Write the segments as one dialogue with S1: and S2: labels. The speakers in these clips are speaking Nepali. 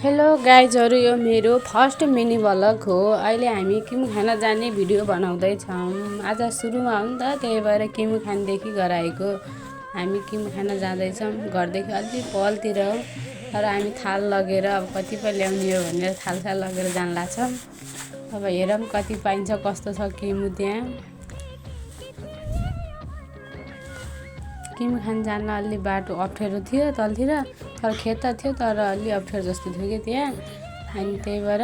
S1: हेलो गाइजहरू, यो मेरो फर्स्ट मिनी भ्लग हो। अहिले हामी किमु खान जाने भिडियो बनाउँदैछौँ। आज सुरुमा हो नि त, त्यही भएर किमु खानदेखि गराएको। हामी किमु खान जाँदैछौँ। घरदेखि अलिक पलतिर हो, तर हामी थाल लगेर अब कति पो ल्याउने हो भनेर थाल लगेर जान लाग्छौँ। अब हेरौँ कति पाइन्छ, कस्तो छ किमु त्यहाँ। किमु खान जान अलि बाटो अप्ठ्यारो थियो तलतिर, तर खेत त थियो तर अलि अप्ठ्यारो जस्तो थियो कि त्यहाँ। अनि त्यही भएर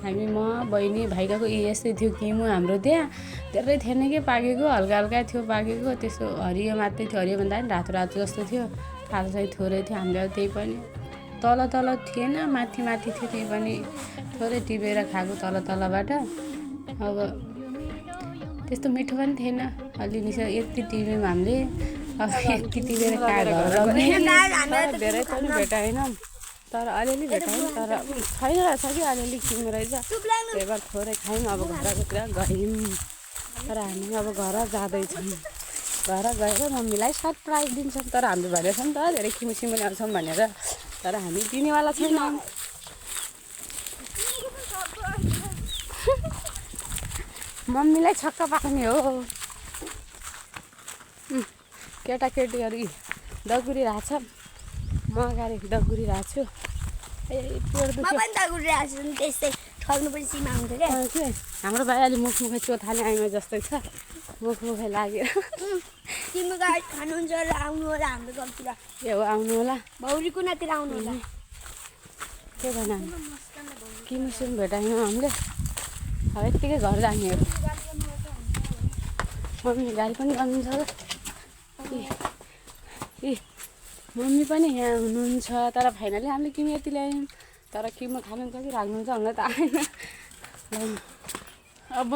S1: हामी म बहिनी भाइ गएको। यस्तै थियो किमु हाम्रो त्यहाँ। धेरै थिएन कि पाकेको, हल्का हल्का थियो पाकेको। त्यसो हरियो मात्रै थियो, हरियो भन्दा पनि रातो रातो जस्तो थियो। थाल चाहिँ थोरै थियो। हामीले त्यही पनि तल थिएन, माथि थियो। त्यही पनि थोरै टिपेर खाएको तलबाट। अब त्यस्तो मिठो पनि थिएन, अलि निस्क यति टिप्यौँ हामीले। अब यति टिपेर खाएर घर लग्ने धेरै पनि भेटाएन, तर अलिअलि भेटायौँ। तर छैन रहेछ कि अलिअलि किन्नु रहेछ, त्यही भएर थोरै खायौँ। अब घरतिर गयौँ, तर हामी अब घर जाँदैछौँ। घर गएर मम्मीलाई सरप्राइज दिन्छौँ। तर हामीले भनेको छौँ नि त धेरै किमु ल्याउँछौँ भनेर, तर हामी दिनेवाला छैनौँ। मम्मीलाई छक्क पार्ने हो। केटाकेटीहरू दगुरी रहेछ, म अगाडि दगुरी रहेको छु। हाम्रो भाइ अलि मुखमुखै चोथाले आइमा जस्तै छ, मुखमुखै लागेर।
S2: खानुहुन्छ र आउनु होला हाम्रो गाउँतिर।
S1: ए हो, आउनु होला,
S2: भौरी कुनातिर आउनु होला।
S1: के भन किमु सिम भेटायौँ हामीले। अब यत्तिकै घर जाने हो। मम्मी गाडी पनि गर्नुहुन्छ होला। मम्मी पनि यहाँ हुनुहुन्छ, तर फाइनली हामीले किमु यति ल्यायौँ। तर किमु खानुहुन्छ कि राख्नुहुन्छ हामीलाई त आएन। अब